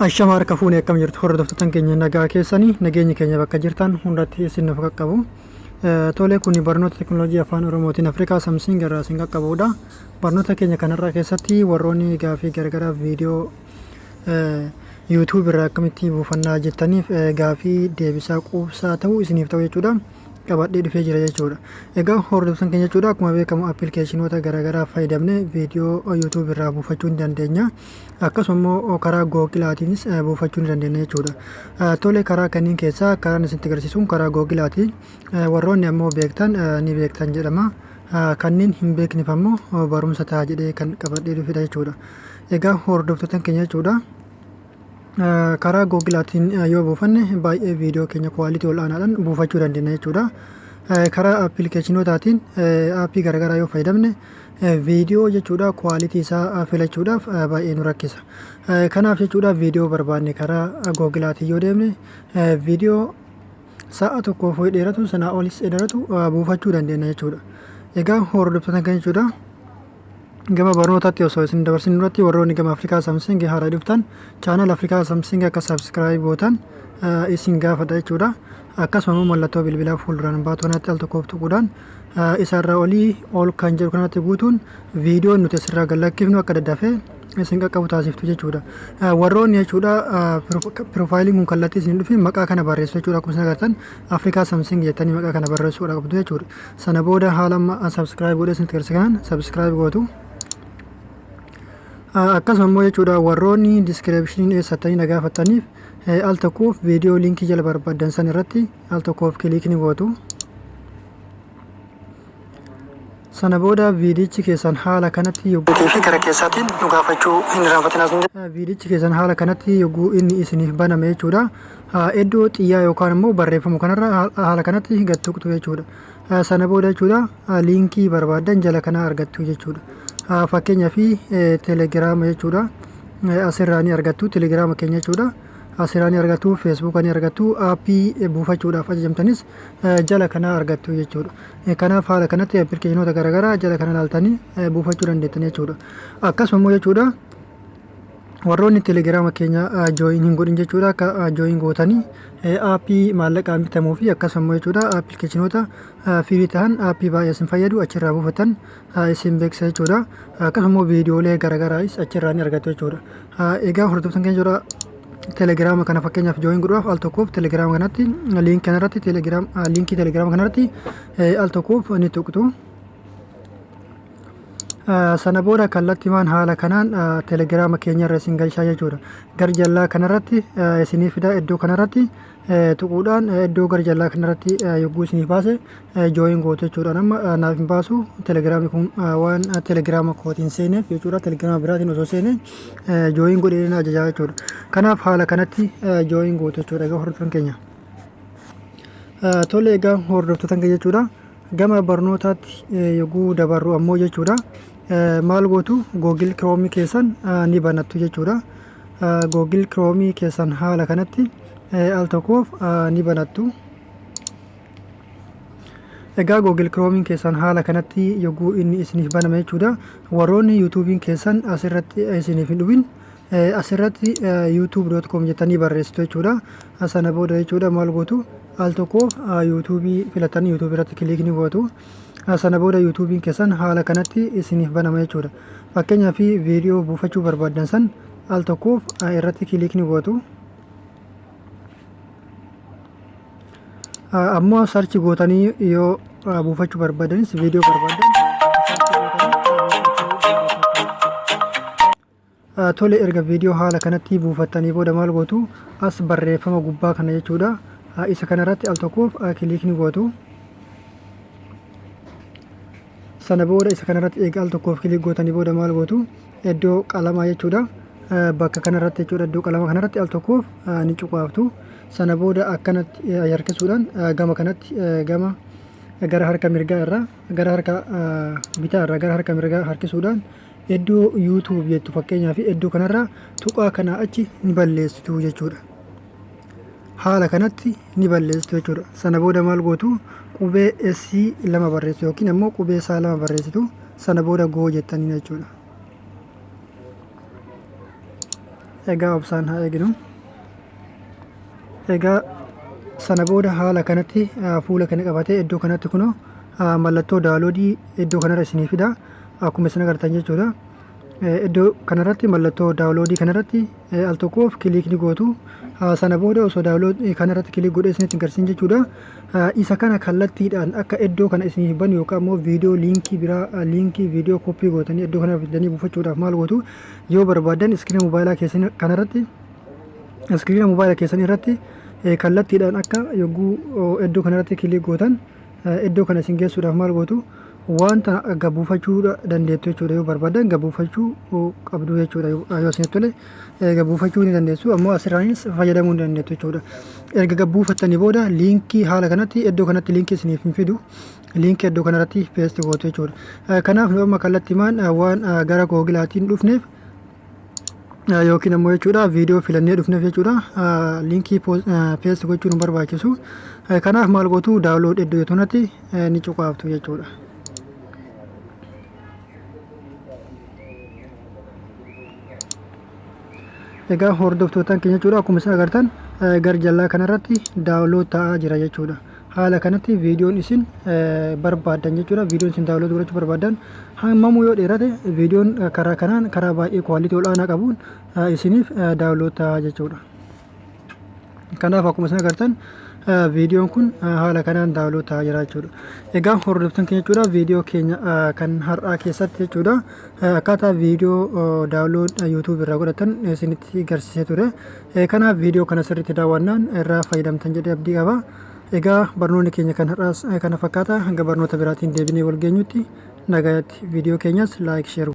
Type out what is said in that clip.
Ashama harka fuune akkam jirtu hordoftoota keenya nagaa keessanii nageenyi keenya bakka jirtan hundatti isin nuuf qaqqabu. Tole kuni barnoota teknooloojii afaan Oromootiin Afrikaa Samsung irraa isin qaqqabudha. Barnoota keenya kanarraa keessatti warroonni gaafii garagaraa viidiyoo YouTube irraa akkamitti buufannaa jettaniif gaafii deebisaa quubsaa ta'u isiniif ta'u jechuudha. Qabadhee dhufee jira jechuudha. Egaa hordoftoota keenya jechuudha akkuma beekamu appilikeeshinoota garaagaraa fayyadamne viidiyoo YouTube irraa buufachuu ni dandeenya. Akkasuma immoo karaa Googilaatiin buufachuu ni dandeenya jechuudha. Tole karaa kanneen keessaa karaan isinitti agarsiisuun karaa Googilaati. Warroonni ammoo beektan ni beektan jedhama. Kanneen hin beekneef ammoo barumsa ta'a jedhee kan qabadhee dhufedha jechuudha. Egaa hordoftoota keenya jechuudha. Karaa Googilaatiin yoo buufanne baay'ee viidiyoo keenya kuwaalitii ol'aanaadhaan buufachuu dandeenya jechuudha. Karaa appilikeeshinootaatiin aappii garaagaraa yoo fayyadamne viidiyoo jechuudha kuwaalitii isaa filachuudhaaf baay'ee nu rakkisa. Kanaaf jechuudha viidiyoo barbaanne karaa Googilaatiin yoo deemne viidiyoo sa'a tokkoof dheeratu sanaa olis dheeratu buufachuu dandeenya jechuudha. Egaa hordoftoota keenya jechuudha. Gama barnootaatti osoo isin dabarsin duratti warroonni gama Afrikaa Samsung haaraa dhuftan chaanal Afrikaa Samsung akka subscribe gootan isin gaafadha jechuudha. Akkasuma immoo mallattoo bilbilaa fuulduraan baatu kanatti al tokkoof tuquudhaan isarra olii ol kan jedhu kanatti guutuun viidiyoon nuti asirraa gad lakkifnu akka daddafee isin qaqqabu taasiftu jechuudha. Warroonni jechuudha piroofaayiliin kun kallattii isin dhufe maqaa kana barreessu jechuudha. Akkuma isin agartan Afrikaa Samsung jettanii maqaa kana barreessuudha qabdu jechuudha. Sana booda haala amma subscribe godhee isinitti agarsiisa kanaan subscribe gootu. Akkasuma immoo jechuudha warroonni description eessattanii na gaafattaniif al tokkoof viidiyoo liinkii jala barbaaddan san irratti al tokkoof kiliik ni gootu. Sana booda viidiyichi keessan haala kanatti yogguu fi gara keessaatiin nu gaafachuu hin irraanfatinaa. Viidiyichi keessan haala kanatti yogguu inni isiniif baname jechuudha. Iddoo xiyyaa yookaan immoo barreeffamu kanarra haala kanatti gad tuqxu jechuudha. Sana booda jechuudha liinkii barbaaddan jala kana argattu jechuudha. Fakkeenyaaf telegiraama jechuudha. Asirraa ni argattu telegiraama keenya jechuudha. Asirraa ni argattu feesbuuka ni argattu aappii buufachuudhaaf ajajamtanis jala kana argattu jechuudha. Kanaaf haala kanatti appilikeeshinoota garaagaraa jala kana ilaaltanii buufachuu dandeettan jechuudha. Akkasuma immoo jechuudha warroonni telegiraama keenya jooyin hin godhin jechuudha akka jooyin gootanii aappii maallaqaan bitamuu fi akkasuma immoo jechuudha appilikeeshinoota firii ta'an aappii baay'ee isin fayyadu achirraa buufatan isin beeksisa jechuudha. Akkasuma immoo viidiyoolee garaagaraas achirraa ni argattu jechuudha. Egaa hordoftoota keenya jechuudha telegiraama kana fakkeenyaaf jooyin godhuudhaaf al tokkoof telegiraama kanatti liinkii kanarratti telegiraam liinkii telegiraama kanarratti al tokkoof ni tuqxu. Sana booda kallattimaan haala kanaan telegiraama keenya irra isin galchaa jechuudha. Gar jallaa kanarratti isinii fida iddoo kanarratti tuquudhaan iddoo gar jallaa kanarratti yogguu isiniif baase jooyin gootu jechuudha. Amma naaf hin baasu telegiraamni kun waan telegiraama kootiin seeneef jechuudha. Telegiraama biraatiin osoo seene jooyin godhee na ajajaa jechuudha. Kanaaf haala kanatti jooyin gootu jechuudha. Egaa hordoftoota keenya. Tole egaa hordoftoota keenya jechuudha. Gama barnootaatti yogguu dabarru ammoo jechuudha. Maal gootu Google Chrome keessan ni banattu jechuudha. Google Chrome keessan haala kanatti al tokkoof ni banattu. Egaa Google Chrome keessan haala kanatti yogguu inni isiniif baname jechuudha. Warroonni YouTube'n keessan asirratti isiniif hin dhufin asirratti youtube.com jettanii barreessitu jechuudha. Sana booda jechuudha maal gootu al tokkoof YouTube filatanii YouTube irratti kiliik ni gootu. Sana booda YouTube'n keessan haala kanatti isiniif banama jechuudha. Fakkeenyaaf viidiyoo buufachuu barbaaddan san al tokkoof irratti kiliik ni gootu. Ammoo sarchi gootanii yoo buufachuu barbaadanis viidiyoo barbaadan sarchi gootanii Tole erga viidiyoo haala kanatti buufattanii booda maal gootu as barreeffama gubbaa kana jechuudha isa kanarratti al tokkoof kiliik ni gootu. Sana booda isa kanarratti eega al tokkoof kiliik gootanii booda maal gootu iddoo qalamaa jechuudha bakka kanarratti jechuudha iddoo qalama kanarratti al tokkoof ni cuqaaftu. Sana booda akkanatti harkisuudhaan gama kanatti gama gara harka mirgaa irraa gara harka bitaa irraa gara harka mirgaa harkisuudhaan iddoo YouTube jettu fakkeenyaaf iddoo kanarraa tuqaa kanaa achi ni balleessitu jechuudha. Haala kanatti ni balleessitu jechuudha. Sana booda maal gootu qubee S lama barreessitu yookiin ammoo qubee S lama barreessitu sana booda goo jettanii jechuudha. Egaa obsaan haa eegnu. Egaa sana booda haala kanatti fuula kana qabatee iddoo kanatti kunoo mallattoo download iddoo kanarra isinii fida. Akkuma isin agartan jechuudha. Iddoo kanarratti mallattoo download kanarratti al tokkoof click ni gootu. Sana booda osoo download kanarratti click godhee isinitti agarsiisin jechuudha. Isa kana kallattiidhaan akka iddoo kana isiniif banu yookaan immoo viidiyoo liinkii biraa, liinkii viidiyoo copy gootanii iddoo kana fidanii buufachuudhaaf maal gootu? Yoo barbaadan iskiriina mobaayilaa keessan kanarratti, iskiriina mobaayilaa keessan irratti kallattiidhaan akka yogguu iddoo kanarratti click gootan iddoo kana isin geessuudhaaf maal gootu? Wanta gabuufachuu dandeettu jechuudha. Yoo barbaadan gabuufachuu qabdu jechuudha. Yoo isinitti tole gabuufachuu ni dandeessu, ammoo asirraanis fayyadamuu ni dandeettu jechuudha. Erga gabuufattanii booda liinkii haala kanatti iddoo kanatti liinkii isiniif hin fidu, liinkii iddoo kanarratti paste gootu jechuudha. Kanaaf nu amma kallattiimaan waan gara Googleaatiin dhufneef yookiin ammoo jechuudha viidiyoo filannee dhufneef jechuudha, liinkii paste gochuu nu barbaachisu. Kanaaf maal gootu? Download iddoo kanatti ni cuqaaftu jechuudha. Egaa hordoftootaan keenya jechuudha, akkuma isin agartan gar jallaa kanarratti download ta'aa jira jechuudha. Haala kanatti viidiyoon isin barbaaddan jechuudha, viidiyoon isin download godhachuu barbaaddan hammamuu yoo dheerate, viidiyoon karaa kanaan karaa baay'ee quality ol'aanaa qabuun isiniif download ta'aa jechuudha. Kanaaf akkuma isin agartan viidiyoon kun haala kanaan download ta'aa jira jechuudha. Egaa hordoftoon keenya jechuudha, viidiyoo keenya kan har'aa keessatti jechuudha, akkaataa viidiyoo download YouTube irraa godhatan isinitti agarsiisee ture. Kanaaf viidiyoo kana sirriitti daawwannaan irraa fayyadamtan jedhee abdii qaba. Egaa barnoonni keenya kan har'aas kana fakkaata. Hanga barnoota biraatiin deebinee wal geenyutti nagaatti. Viidiyoo keenyas like, share.